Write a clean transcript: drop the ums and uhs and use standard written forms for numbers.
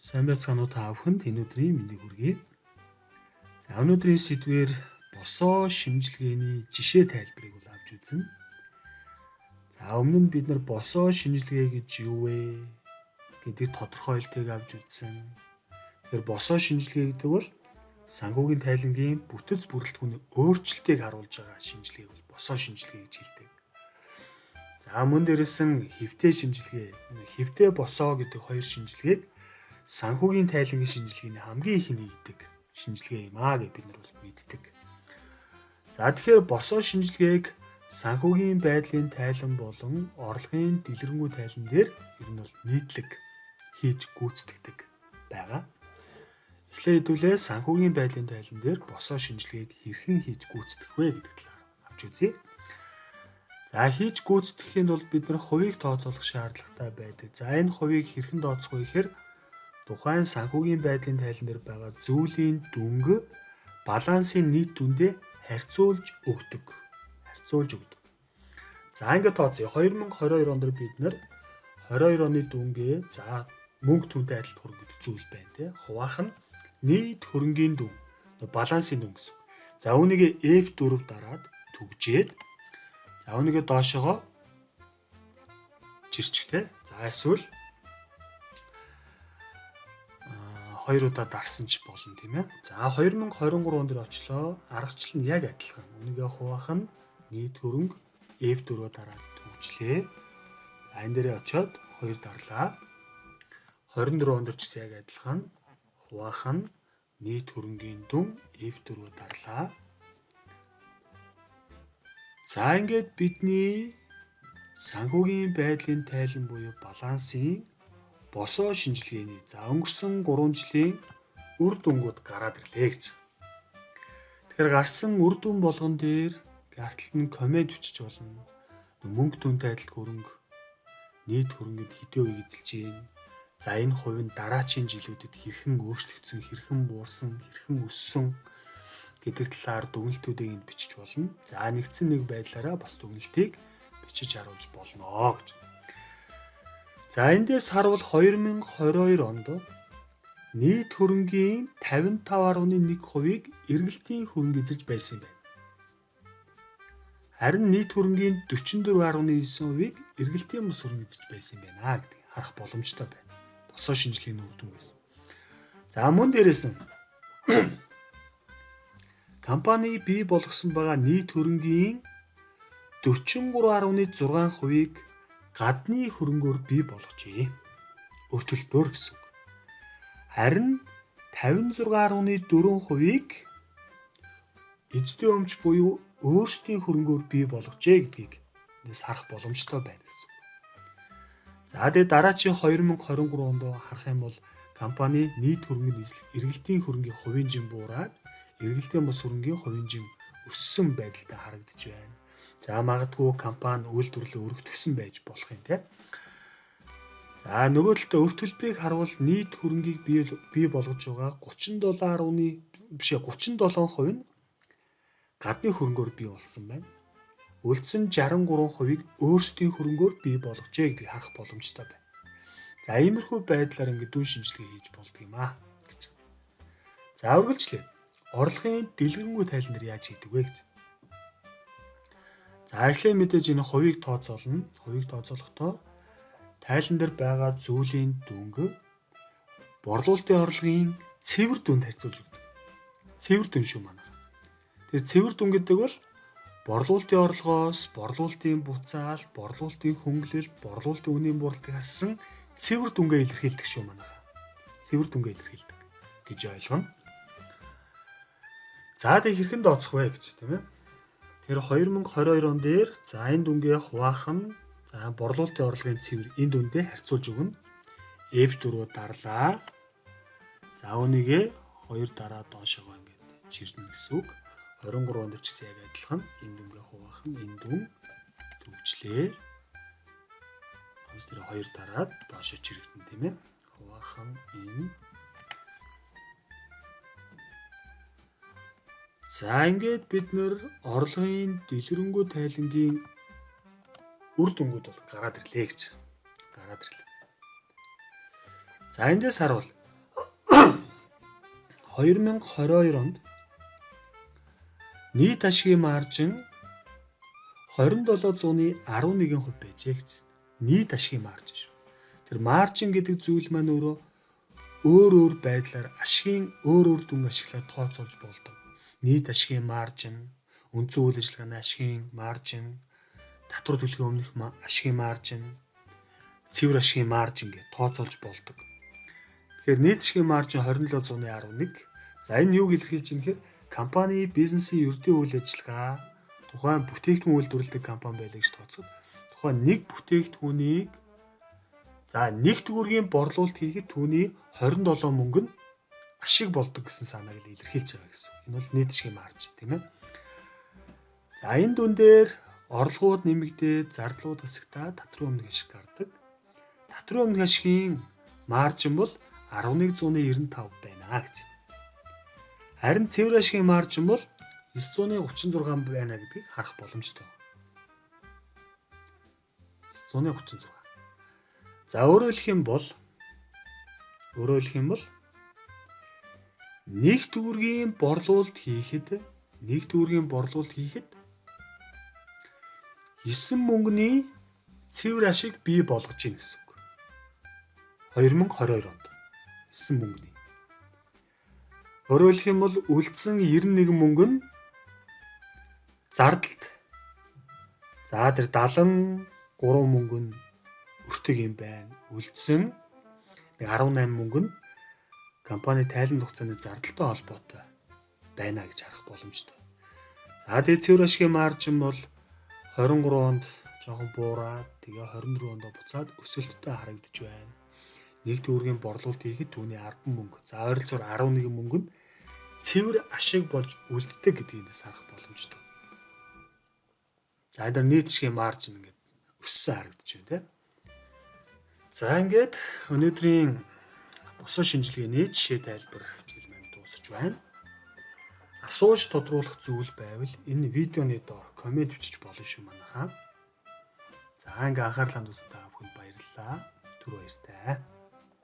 Сайн байцгаана уу та бүхэнд энэ өдрийн мэндийг хүргэе. За, өнөөдрийн сэдвээр босоо шинжилгээний жишээ тайлбарыг бол авч үзнэ. За, өмнө нь бид нар босоо шинжилгээ гэж юу вэ гэдэг тодорхойлтыг авч үзсэн. Тэгэхээр босоо шинжилгээ гэдэг бол санхүүгийн тайлангийн бүтэц бүрэлдэхүүний өөрчлөлтийг харуулж байгаа шинжилгээг бол босоо шинжилгээ гэж хэлдэг. За, мөн дээрээс нь хэвтэй шинжилгээ, хэвтэй босоо гэдэг хоёр шинжилгээг санхүүгийн тайлангийн шинжилгээний хамгийн их нэгдэг шинжилгээ юм аа гэж бид нар бол мэддэг. За, тэгэхээр босоо шинжилгээг санхүүгийн байдлын тайлан болон орлогын дэлгэрэнгүй тайлан дээр ер нь бол нийтлэг хийж гүйцэтгэдэг байгаа. Эхлээ хэдүүлээ санхүүгийн байдлын тайлан дээр босоо шинжилгээг хэрхэн хийж гүйцэтгэх вэ гэдэг талаар авч үзье. За, хийж гүйцэтгэхийн тулд бид нар хувийг тооцоолох шаардлагатай байдаг. За, энэ хувийг хэрхэн тооцох вэ гэхээр тухайн санхүүгийн байдлын тайлан дээр байгаа зүйлийн дүнг балансын нийт дүндээ харьцуулж өгдөг. Харьцуулж өгдөг. За, ингээд тооцъё. 2022 он дээр бид нар 22 оны дүнгээ, за, мөнгө түнтэй адилт хөрөнгө гэдэг зүйл байна тий. Хуваах нь нийт хөрөнгийн дүн, балансын дүн гэсэн. За, үүнийг F4 дараад түгжээд, за, үүнийг доошогоо жирчих тий. За, эсвэл хоёр удаа дарсан ч болно тийм ээ. За, 2023 он дээр очлоо. Аргачлал нь яг адилхан. Үүнийгээ хуваах нь нийт хөрөнгө F4 дараад түгжлээ. За, энэ дээрээ очиод 2 дарлаа. 24 он дээр ч гэсэн яг адилхан. Хуваах нь нийт хөрөнгийн дүн F4 дарлаа. За, ингээд бидний санхүүгийн байдлын тайлан буюу балансын босоо шинжилгээний, за, өнгөрсөн 3 жилийн үр дүнгууд гараад ирлээ гэж. Тэгэхээр гарсан үр дүн болгон дээр гарталт нь коммент бичиж болно. Мөнгө дүнтэй адилт хөрөнгө нийт хөрөнгөд хэдэн хувийг эзэлж байна. За, энэ хувь нь дараачийн жилүүдэд хэрхэн өөрчлөгдсөн, хэрхэн буурсан, хэрхэн өссөн гэдэг талаар дүгнэлтүүдийг энд бичиж болно. За, нэгдсэн нэг байдлаараа бас дүгнэлтийг бичиж харуулж болно гэж. За, эндээс харуул 2022 онд нийт хөрөнгийн 55.1%-ийг эргэлтийн хөрөнгө эзэлж байсан юм байна. Харин нийт хөрөнгийн 44.9%-ийг эргэлтийн бус хөрөнгө эзэлж байсан юм байна гэдгийг харах боломжтой байна. Босоо шинжилгээний үр дүн байсан. За, мөн дээрээс нь компани бий болгосон байгаа нийт хөрөнгийн 43.6%-ийг гадны хөрөнгөөр бий болгожээ. Өр төлбөр гэсэн үг. Харин 56.4%-ийг эзэдийн өмч буюу өөрсдийн хөрөнгөөр бий болгожээ гэдгийг эндээс харах боломжтой байна гэсэн үг. За, тэгээ дараачийн 2023 онд харах юм бол компани нийт хөрөнгөний эзлэх эргэлтийн хөрөнгийн хувийн жин буураад эргэлтийн бус хөрөнгийн хувийн жин өссөн байдалтай харагдаж байна. За, магадгүй компани үйлдвэрлэлээ өргөтгсөн байж болох юм тий. За, нөгөө талдаа өр төлбөрийг харуул нийт хөрөнгийг бий болгож байгаа 37 биш 37% нь гадны хөрөнгөөр бий болсон байна. Үлдсэн 63%-ийг өөрсдийн хөрөнгөөр бий болгожээ гэдгийг харах боломжтой байна. За, иймэрхүү байдлаар ингээд дүн шинжилгээ хийж болдго юм аа гэж. За, үргэлжлээ. Орлогын дэлгэрэнгүй тайлан дээр яаж хийдэг вэ гэж. За, эхлээ мэдээж энэ хувийг тооцоолно. Хувийг тооцоолохдоо тайлан дээр байгаа зүйлийн дүнг борлуулалтын орлогын цэвэр дүнд харьцуулж өгдөг. Цэвэр дүн шүү манай. Тэр цэвэр дүн гэдэг бол борлуулалтын орлогоос борлуулалтын буцаал, борлуулалтын хөнгөлөл, борлуулалтын үнийн бууралтыг хассан цэвэр дүнгээ илэрхийлдэг шүү манайхаа. Цэвэр дүнгээ илэрхийлдэг гэж ойлгоно. За, тэг хэрхэн тооцох вэ гэж тийм ээ. Тэр 2022 он дээр, за, энэ дүнгээ хуваах нь, за, борлуулалтын орлогын цэвэр энэ дүндээ харьцуулж өгнө. F4 дарлаа. За, үүнийгээ 2 дараа доошогоо ингээд чирнэ гэсэн үг. 23 он дээр ч гэсэн яг адилхан энэ дүнгээ хуваах нь энэ дүн төгжлээ. Хөөс дээр 2 дараад доошоо чирэгдэн тийм ээ. Хуваах нь энэ. За, ингээд бид нэр орлогын дэлгэрэнгүй тайлангийн үр дүнгууд бол гараад ирлээ гэж. Гараад ирлээ. За, эндээс харуул 2022 онд нийт ашигын маржин 27.11% байжээ гэж. Нийт ашигын маржин шүү. Тэр маржин гэдэг зүйл маань өөрөө өөр өөр байдлаар ашигын өөр өөр дүн ашиглаад тооцоолж болдог. Нийт ашигын маржин, үндсэн үйл ажиллагааны ашигын маржин, татвар төлөхийн өмнөх ашигын маржин, цэвэр ашигын маржин гэж тооцоолж болдог. Тэгэхээр нийт ашигын маржин 27.11. За, энэ юуг илэрхийлж байна гэхээр компани бизнесийн ердийн үйл ажиллагаа тухайн бүтээгдэхүүн үйлдвэрлэдэг компани байлаа гэж тооцоход тухайн нэг бүтээгдэхүүнийг, за, нэг төгрөгийн борлуулалт хийхэд түүний 27 мөнгө нь ашиг болдог гэсэн санааг л илэрхийлж байгаа гэсэн. Энэ бол нийт ашигын маржин, тийм ээ. За, энэ дүн дээр орлогууд нэмэгдээд, зардлууд хасагтаад татврын өмнөх ашиг гардаг. Татврын өмнөх ашигын маржин бол 11.95 байна гэж. Харин цэвэр ашигын маржин бол 936 байна гэдгийг харах боломжтой. 936. За, өөрөөр хэлэх юм бол 1 төгрөгийн борлуулалт хийхэд 9 мөнгөний цэвэр ашиг бий болгож гин гэсэн үг. 2022 онд 9 мөнгөний. Өөрөөр хэлэх юм бол үлдсэн 91 мөнгө нь зардалд. За, тэр 73 мөнгө нь өртөг юм байна. Үлдсэн 18 мөнгө нь компани тайлан хугацааны зардалтай холбоотой байна гэж харах боломжтой. За, тэгээ цэвэр ашигын маржин бол 23 онд жоохон буураад, тэгээ 24 онд буцаад өсөлттэй харагдаж байна. 1 төгрөгийн борлуулалт хийхэд түүний 10 мөнгө. За, ойролцоогоор 11 мөнгө нь цэвэр ашиг болж үлддэг гэдгийг эндээс харах боломжтой. За, энэ нийт ашигын маржин ингээд өссөн харагдаж байна, тийм. За, ингээд өнөөдрийн босоо шинжилгээний жишээ тайлбар хичээл маань дуусч байна. Асууж тодруулах зүйл байвал энэ видеоны доор comment бичиж болно шүү, манайхаа. За, ингээ анхаарлаа хандуулсан та бүхэнд баярлалаа. Түр баяртай.